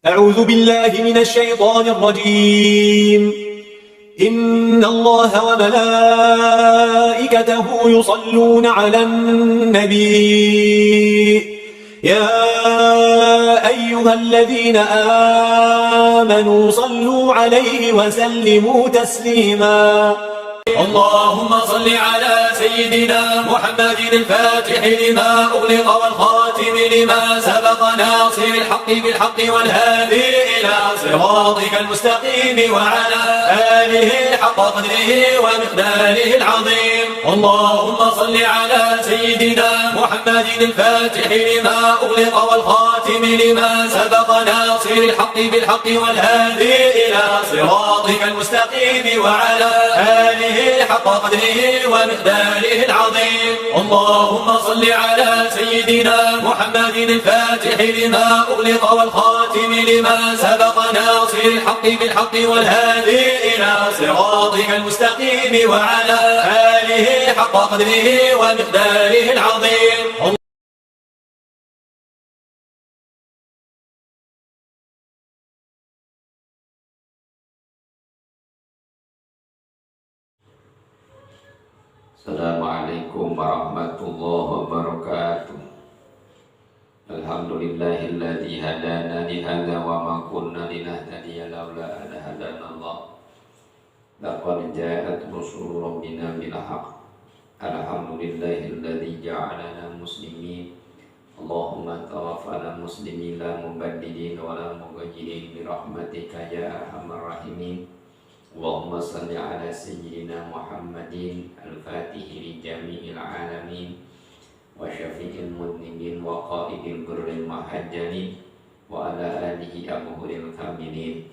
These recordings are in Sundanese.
أعوذ بالله من الشيطان الرجيم. إن الله وملائكته يصلون على النبي يا أيها الذين آمنوا صلوا عليه وسلموا تسليما. اللهم صل على سيدنا محمد الفاتح لما أغلق والخاتم لما سبق ناصر الحق بالحق والهادي إلى صراطك المستقيم وعلى آله حق قدره ومقداره العظيم. اللهم صل على سيدنا محمد الفاتح لما أغلق والخاتم لما سبق ناصر الحق بالحق والهادي إلى صراطك المستقيم وعلى آله حق قدره ومقداره العظيم. اللهم صل على سيدنا محمد الفاتح لما أغلق والخاتم لما سبق ناصر الحق بالحق والهادي إلى صراطك المستقيم وعلى آله حق قدره ومقداره العظيم. Assalamualaikum warahmatullahi wabarakatuh. Alhamdulillahilladzi hadana li hadza wa ma kunna linahtadiya laula an hadana Allah. Laqad ja'at rusulu rabbina bil haqq. Alhamdulillahilladzi ja'alana muslimin. Allahumma tawaffana muslimin la mubaddilin wa la mughayyirin bi rahmatika ya arhamar rahimin. Allahumma salli ala sayyidina Muhammadin al-fatihi li jami'il alamin wa syafi'il mudnibin wa qa'idil gurril muhajjalin wa ala alihi abhuril kamilin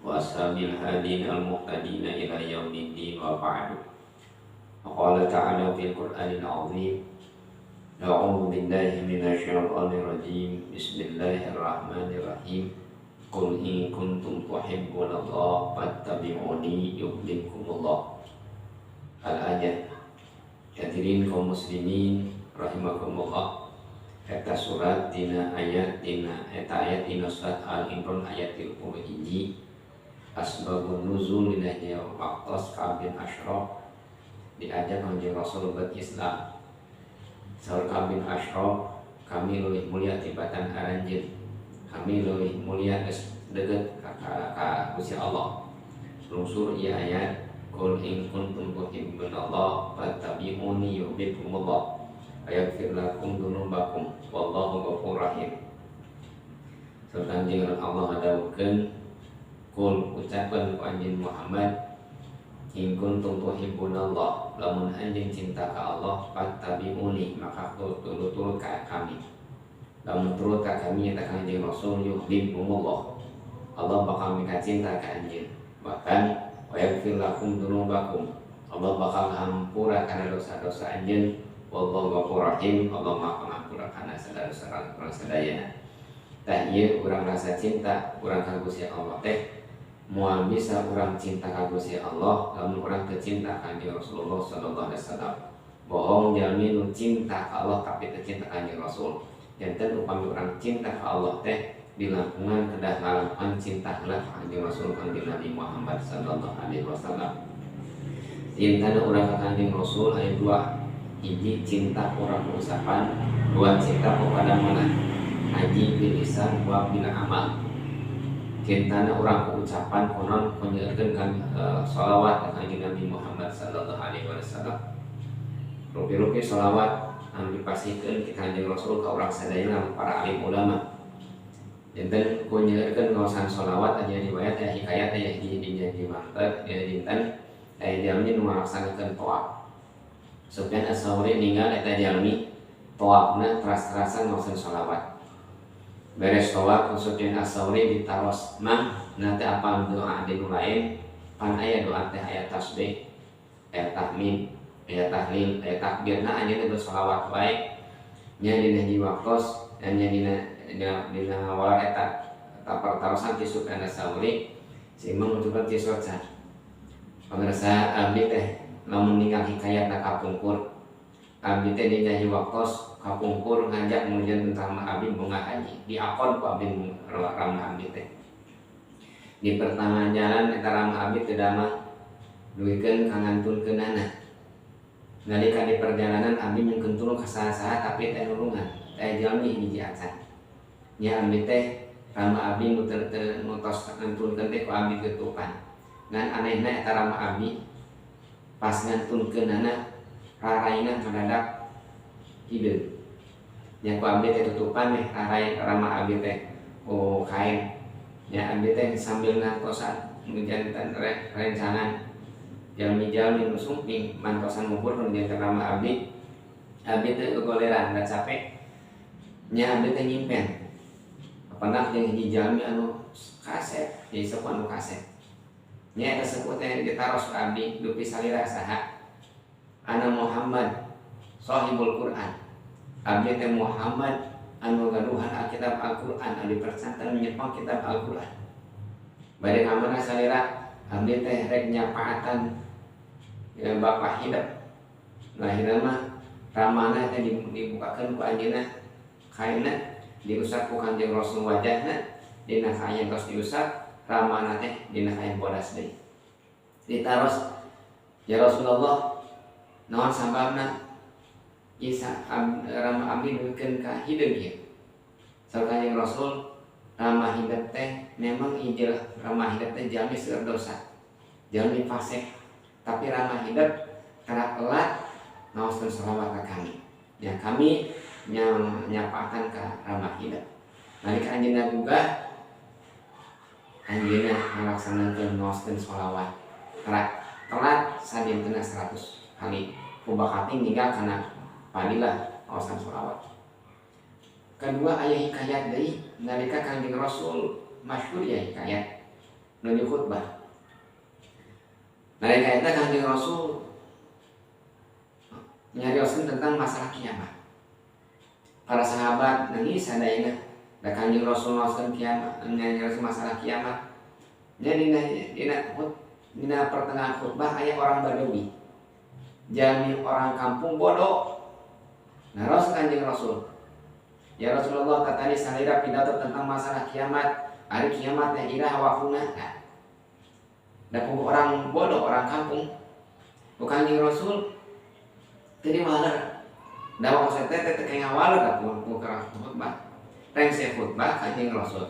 wa ashabil hadin al-muqtadina ila yaumiddin wa ba'du. Qala ta'ala fil Qur'anil azim, a'udzu billahi minasy syaithanir rajim, bismillahirrahmanirrahim. Qul in kuntum tuhibbunallaha fattabi'uni yuhibbukumullah. Al-ayat. Hadirin kaum muslimin rahimakumullah. Eta surat dina ayat dina eta ayat dina surat Al-Imran ayat 31. Asbabun nuzul dina waktos Ka'ab bin Ashraf diajak kanjeng Rasul berislam. Saur Ka'ab bin Ashraf, kami leuwih mulia tibatan aranjeun. Kami leuwih mulia geus deukeut ka Gusti Allah. Lungsur ieu ayat, qul in kuntum tuhibbunallaha fattabi'uni yuhibbukumullah wa yaghfir lakum dzunubakum wallahu ghafurur rahim. Saur Kanjeng Allah ngadawuhkeun, qul ucapkeun ku anjeun Muhammad, in kuntum tuhibbunallaha, lamun anjeun cinta ka Allah, fattabi'uni, maka turut ka kami. Lamun turut ka kami eta Kanjeng Rasul, yuhibbukumullah, Allah bakal mika cinta ka anjeun. Bahkan wa yaghfir lakum dzunubakum, Allah bakal hampura kana dosa-dosa anjeun. Wallahu ghafurur rahim, Allah Maha Pengampura kana sadaya urang sadayana. Tah ieu urang rasa cinta urang ka Gusti Allah teh moal bisa urang cinta ka Gusti Allah lamun urang teu cinta ka Kanjeng Rasulullah sallallahu alaihi wasallam. Bohong jalmi nu cinta ka Allah tapi teu cinta ka Kanjeng Rasul. Janten upami urang cinta ka Allah teh dilangkungan kedah ngalakukan cinta heula ka Kanjeng Rasul Kanjeng Nabi Muhammad sallallahu alaihi wasallam. Cintana urang ka Kanjeng Rasul aya dua, hiji cinta urang ucapan, dua cinta kepada mana, haji bil lisan wa bil amal. Cintana urang ku ucapan konon konyeurkeun kan sholawat ka Kanjeng Nabi Muhammad sallallahu alaihi wasallam. Rupi-rupi sholawat anu dipasihkeun ti Kanjeng Rasul ka urang sadayana para alim ulama. Janten ku nyeurkeun ngaosan sholawat aya riwayat aya hikayat aya hiji dina mantek aya dinten aya jalmi nu ngalaksanakeun tawaf. Sufyan Ats-Tsauri ninggal eta jalmi tawafna teras-terasan ngaosan sholawat. Beres tawaf Sufyan Ats-Tsauri ditaros, "Mang, na teh apal doa di nu lain?" Pan aya doa teh aya tasbih, aya tahmid, aya tahlil, aya takbir, nah anjeunna bersolawat wae. Nya dina hiji waktos dan nya dina walar eta tarosan ti Sufyan Ats-Tsauri si Imam ngucapkeun ti soca. Pangersa abdi teh lamun ninggal hikayatna kapungkur, Abdi teh dina hiji waktos kapungkur ngajak nu janten rama abdi bunga haji diakon ku abdi rama abdi teh. Di pertengahan jalan eta rama abdi teu damang duikeun ka ngantunkeunana. Nalika di perjalanan abdi nyungkeun tulung ka saha-saha tapi teh nulungan teh jalmi hiji acan. Nya abdi teh rama abdi nu teu nu tos ngantunkeun teh ku abdi tutupan. Ngan anehna eta rama abdi pas ngantunkeunana raraina ngadadak hideung. Nya ku abdi teh tutupan meh rarai rama abdi teh oh kain. Nya abdi teh sambil ngantosan nu janten rencangan jalmi-jalmi nu sumping mantosan ngumpul nu janten rama abdi. Abdi teh gogoleran da capek. Nya abdi teh nyimpen. Kapandak jeung hiji jalmi anu kasep, hiji sepuh anu kasep. Nya eta sepuh teh ditaros ku abdi dupi salira saha? Ana Muhammad sahibul Quran. Abdi teh Muhammad anu gaduhan Alkitab Al-Quran, anu dipercanten menyepang kitab Al-Quran. Bade ka mana salira? Abdi teh rek nyapaatan ya, bapak hidup. Lahirna mah ramana teh dibukakeun ku anjeunna kaina diusap ku Kanjeng Rasul wajahna dina kain tos diusap ramana teh dina kain bodas deui. Ditaros ya Rasulullah naon sababna Isa rama abdi nukeun ka hideung ieu. Saur Kanjeng Rasul rama hidup teh memang ijil rama hidup teh jalmi seueur dosa. Jalmi fasik tapi rama hidup tara elat ngaoskeun sholawat ka kami. Ya kami nyapakan ka rama hidup. Nalika anjeunna gugah anjeunna ngalaksanakeun ngaoskeun sholawat. Tara telat sadintena 100 kali. Kubakati ninggal kana padilah ngaosan sholawat. Kedua aya hikayat deui nalika Kanjeng Rasul masyhur ya hikayat nuju khutbah. Nalika eta Kanjeng Rasul nyarioskeun tentang masalah kiamat. Para sahabat nangis sadayana da Kanjeng Rasul ngaoskeun kiamat, nyarioskeun masalah kiamat. Nya dina pertengahan khutbah aya orang Badawi. Jalmi orang kampung bodoh. Naros Kanjeng Rasul. Ya Rasulullah katani salira pidato tentang masalah kiamat. Ari kiamat teh iraha waktuna. Nah, da orang bodoh, orang kampung. Ku Kanjeng Rasul teu diwaler. Da waktu teh teh teu ngawaler da ku khutbah. Rengse khutbah Kanjeng Rasul.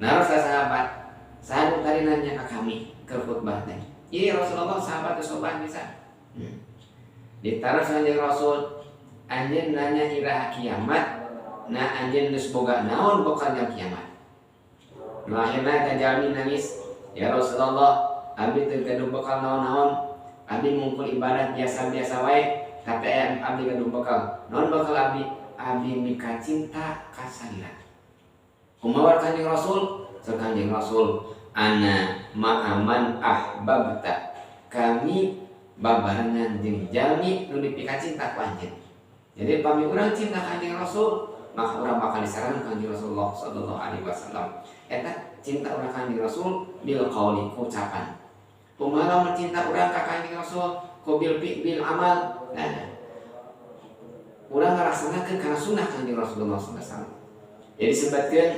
Naros ka sahabat, saha nu tadi nanya ka kami ke khutbah teh. Ieu Rasulullah sahabat teh sopan bisa. Ditaros Kanjeng Rasul, anjeun nanya iraha kiamat, nah anjeun geus boga naon bekal jam kiamat. Nu akhirna eta jalmi nangis, ya Rasulullah, abdi teu gaduh bekal naon-naon, abdi mungkul ibadat biasa-biasa wae, tapi aya abdi gaduh bekal. Naon bekal abdi? Abdi mika cinta ka salira. Kumaha Kanjeng Rasul? Saur Kanjeng Rasul, ana ma'aman ahbabta. Kami babarengan jeung jalmi nu dipika cinta ku anjeun. Jadi pami urang cinta ka Kanjeng Rasul, maka urang bakal disarankan Kanjeng Rasulullah sallallahu alaihi wasallam. Eta cinta urang ka Kanjeng Rasul bil qauli ku ucapan. Kumaha lamun cinta urang ka Kanjeng Rasul ku bil bil amal. Nah, urang ngalaksanakeun kana sunnah Kanjeng Rasulullah sallallahu alaihi wasallam. Jadi sebabkeun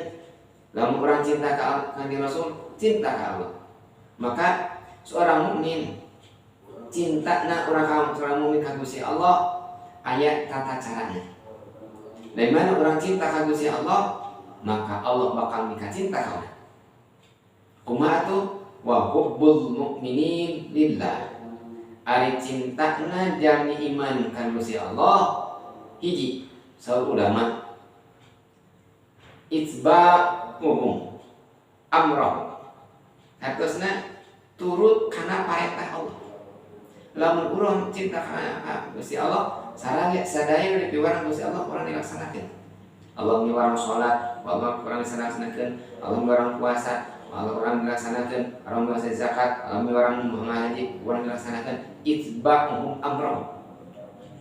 lamun urang cinta ka Kanjeng Rasul, cinta ka Allah. Maka seorang mukmin cinta na urang ka seorang mukmin ka Gusti Allah aya tata caranya. Dari mana orang cinta ka Gusti Allah, maka Allah bakal mika cinta ka urang. Kumaha tuh? Wa hubbul mu'minin lillah. Ari cintana jami iman ka Gusti Allah hiji saur ulama itba'uhum amrahu. Hartosna turut kana parentah Allah. Lamun urang cinta ka Gusti Allah, sareng sadaya nu dipiwarang Gusti Allah urang dilaksanakeun. Allah miwarang salat, Allah urang dilaksanakeun, Allah miwarang puasa, Allah urang dilaksanakeun, Allah miwarang zakat, Allah miwarang ngaji, urang dilaksanakeun. Itba'uhum amrahu.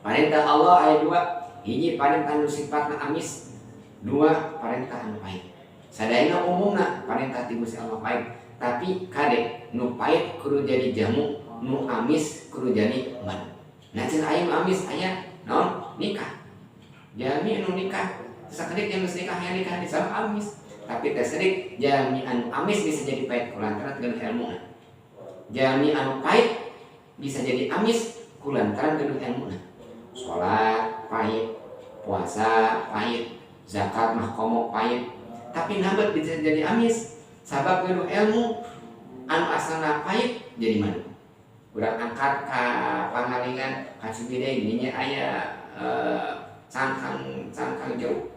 Parentah Allah aya dua, hiji parentah nu sifatna amis, dua parentah anu pahit. Sadayana umumna parentah ti Gusti Allah pahit, tapi kade nu pahit kudu jadi jamu, nu amis kudu jadi madu. Nah cenah aya nu amis aya naon? Nikah. Jalmi anu nikah sakedik yang geus nikah, yang nikah di sama amis. Tapi teh sedik jalmi anu amis bisa jadi pahit kulantaran gaduh ilmu. Jalmi anu pahit bisa jadi amis kulantaran gaduh ilmu. Salat pahit, puasa pahit, zakat mah komo pahit. Tapi nabat bisa jadi amis sabab gaduh ilmu. Anu asalna pahit jadi madu. Urang angkat ka Pangalengan, ka Ciwidey, dinya aya cangkang cangkang jeruk.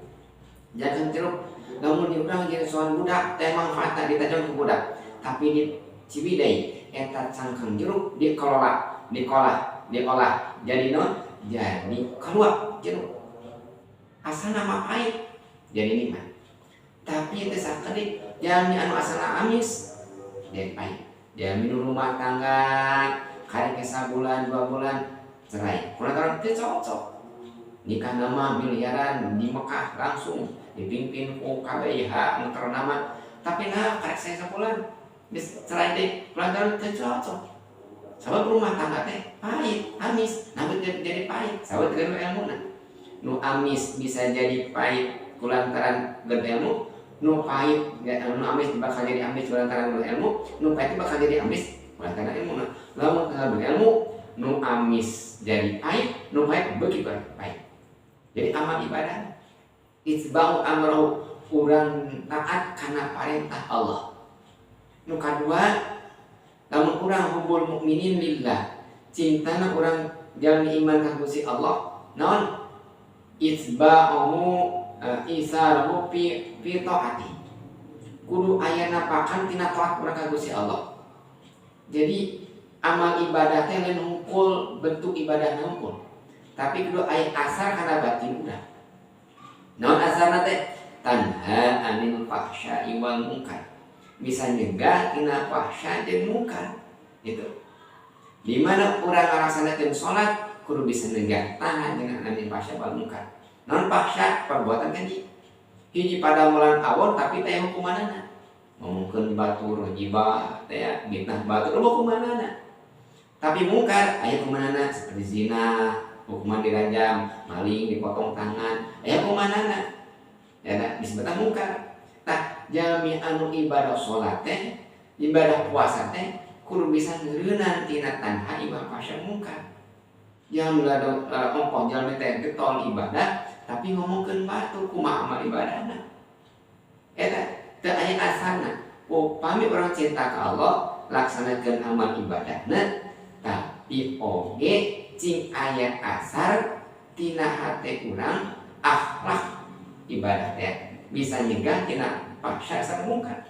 Cangkang jeruk lamun di urang jeung soal budak teh manfaatna ditajong ku budak. Tapi di Ciwidey eta cangkang jeruk dikelola, dikolah, diolah jadi non jadi keluar jeruk. Asalna mah pahit jadi nikmat. Tapi itu sakedik jalmi anu asalna amis jadi pahit. Jalmi nu rumah tangga karek sabulan 2 bulan cerai kulantaran teu cocok. Nikah nama miliaran di Mekah, langsung dipimpin ku KBIH anu ternama, tapi nah karek saya sabulan geus cerai deh kulantaran teu cocok. Sabab rumah tangga teh pahit, amis. Nah, jadi pahit sabab teu ilmu. Nu amis bisa jadi pahit kulantaran ilmu, nu pahit, nu amis bakal jadi amis kulantaran ilmu, nu pahit bakal jadi amis kulantaran ilmu. Nah, lamun teu ilmu, nu amis jadi pahit, nu pahit beuki pahit. Jadi amal ibadah itba'u amrahu, urang taat karena perintah Allah. Nu kadua, lamun urang hubbul mukminin lillah, cintana urang jalmi iman ka Gusti Allah, naon? Itba'uhu isarahu fi fi taati. Kudu aya napakan tina taat urang ka Gusti Allah. Jadi amal ibadah teh lain hungkul bentuk ibadah hungkul. Tapi kudu aya asar kana batin urang. Naon asarna teh? Tanha anil fahsya'i wal munkar. Bisa nyegah tina fahsya jeung munkar. Gitu. Di mana urang ngalaksanakeun salat kudu bisa nyegah, tahan jeung anil fahsya wal munkar. Naon fahsya? Perbuatan keji. Hiji padamelan awon tapi teh hukumanana. Ngomongkeun batur, gibah teh ya, fitnah batur hukumanana. Tapi mungkar aya hukumanana seperti zina, hukuman dirajam, maling dipotong tangan, aya hukumanana. Ya nah, disebutna mungkar. Tah, jalmi anu ibadah salat teh, ibadah puasa teh kudu bisa ngeureunnan tina tanha ibadah fahsya mungkar. Jangan ulah ongkoh jalmi teh getol ibadah tapi ngomongkeun batur, kumaha amal ibadahna? Eta teu aya asarna. Upami urang cinta ka Allah, laksanakeun amal ibadahna, tapi oge cing aya asar tina hate urang, akhlak ibadah teh bisa nyegah tina fahsya sareng mungkar.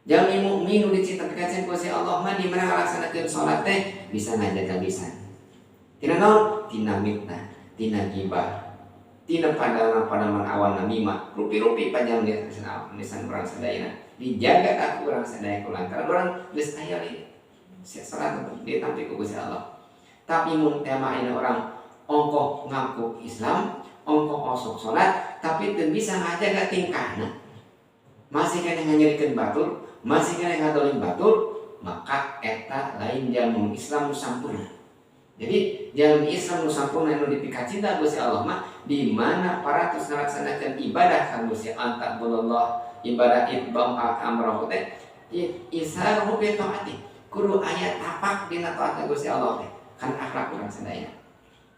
Jalmi mukmin nu dicinta ku si Allah mah di mana ngalaksanakeun salat teh bisa ngajaga lisan. Tina naon? Tina mitnah, tina gibah, tina padaman-padaman awan namimah, rupi-rupi panjang lisan urang sadayana. Dijaga aku urang sadaya kulantaran urang geus aya di salat ditampi ku Gusti Allah. Tapi mun tema ini urang ongkoh ngaku Islam, ongkoh osok salat, tapi teu bisa ngajaga tingkahna. Masih keneh nganyerikeun batur, masih keneh ngadolim batur, maka eta lain jalma Islam nu sampurna. Jadi jalmi Islam nu sampurna nu dipikacinta Gusti Allah mah di mana paratus ngalaksanakeun ibadah ka Gusti Allah, ibadah itba'u amrahu teh isaruhu bi taati, kudu aya tapak dina taat Gusti Allah teh kan akhlak urang sadaya.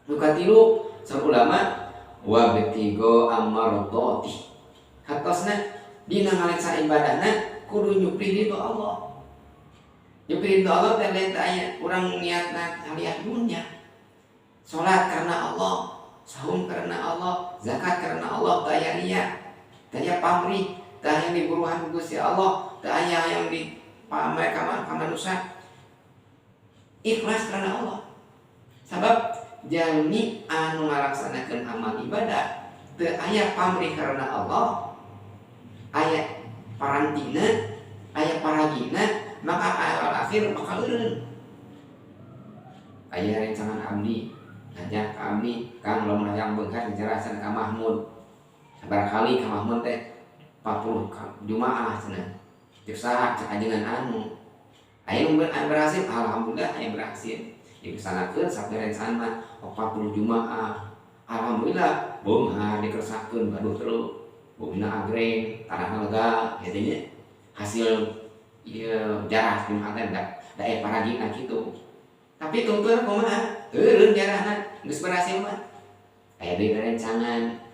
Nu katilu, saur ulama, wa btigo amardati, hatosna dina ngaleksa ibadahna kudu nyupri ridho Allah. Nyupri ridho Allah teh lain aya urang niatna haliah dunya. Salat karena Allah, saum karena Allah, zakat karena Allah, teu aya ria, teu aya pamrih, teu aya diburuhan Gusti Allah, teu aya yang di pamer ka manusia. Ikhlas karena Allah. Sabab jalmi anu ngalaksanakeun amal ibadah teu aya pamrih karena Allah, aya parantina, aya paragina, maka awal akhir bakal eureun. Aya rencangan abdi ngajak ka abdi, "Kang, lamun hayang beunghar dijelasan ka Mahmud." Sabaraha kali ka Mahmud teh? 40 Jumaah cenah. Cek saha? Cek ajengan anu. Aya nu berhasil, alhamdulillah aya berhasil. Dikersanakeun saperencangan mah 40 Jumaah. Alhamdulillah beunghar dikersakeun gaduh terus. Bumina agreng, tanahna lega, kitu nya. Hasil ieu jarah Jumatan da da aya paragina kitu. Tapi tungtungna kumaha? Eureun jarahna, geus berhasil mah. Aya deui rerencangan.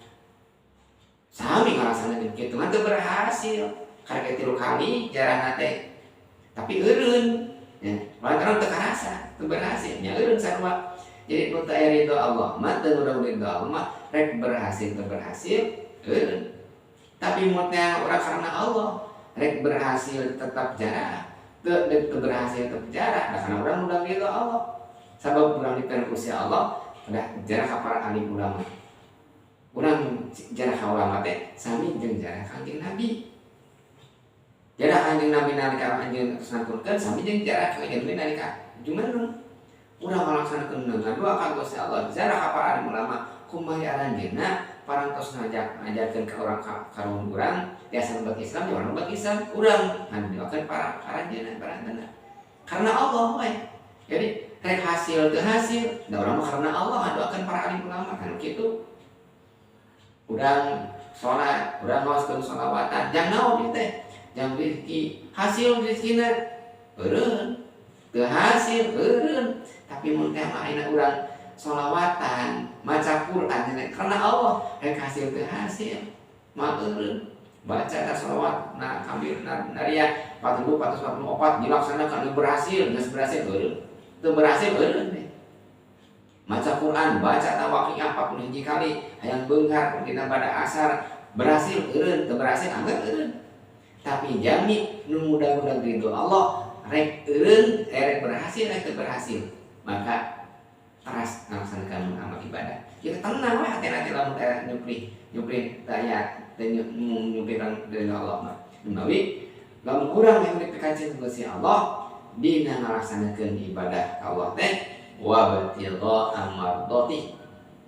Sami ngalaksanakeun kitu mah teu berhasil. Karek 3 kali jarahna teh. Tapi eureun nya, lantaran teu karasa, teu berhasil. Nya eureun sarua. Jadi nu teu aya ridho Allah mah, teu ngundang ridho Allah mah, rek berhasil teu berhasil, eureun. Tapi mun teh urang karena Allah, rek berhasil tetap jarah, teu berhasil tetap jarah, da karena urang ngundang ridho Allah. Sabab urang dipilih ku Allah, udah jarah ka para alim ulama. Urang jarah ka ulama teh sami jeung jarah Kanjeng Nabi. Jarah Kanjeng Nabi nalika anjeun nangtunkeun sami jeung jarah Kanjeng Nabi nalika jumeneng. Urang ngalaksanakeun ngadoa ka Gusti Allah, jarah ka para alim ulama, kumaha aranjeunna parantos ngajarkeun ka urang karuhun urang tiasa nembak Islam, ya urang nembak Islam, urang ngadoakeun para aranjeunna parantena. Karena Allah we. Jadi rek hasil teu hasil, da urang mah karena Allah ngadoakeun para alim ulama kan kitu. Urang salat, urang ngaoskeun sholawatan, jang naon ieu teh? Jang rezeki, hasil rezekina eureun, teu hasil eureun. Tapi mun teh mah ayeuna urang sholawatan, maca Quran karena Allah, rek hasil teu hasil, mah eureun. Baca eta sholawat na kamir naria 4444 dilaksanakan berhasil, geus berhasil eureun. Teu berhasil eureun deh. Maca Quran, baca tawaqiah 40 hiji kali, hayang beunghar dina pada asar, berhasil eureun, teu berhasil anggar eureun. Tapi jami nu mudah-mudahan ridho Allah, rek eureun, rek berhasil, rek teu berhasil, maka teras ngalaksanakeun amal ibadah. Kita tenang we hati-hati lamun teh nyupri taya teh nyupri dari Allah mah. Menawi lamun urang yang dipikaceun ku Gusti Allah dina ngalaksanakeun ibadah ka Allah teh wa batigha amardati,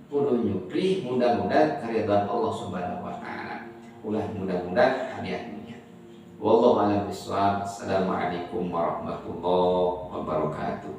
kudu nyupri mudah-mudahan karidhaan Allah Subhanahu wa taala. Ulah mudah-mudahan hadiah dunia. Wallahu a'lam bishawab. Assalamualaikum warahmatullahi wabarakatuh.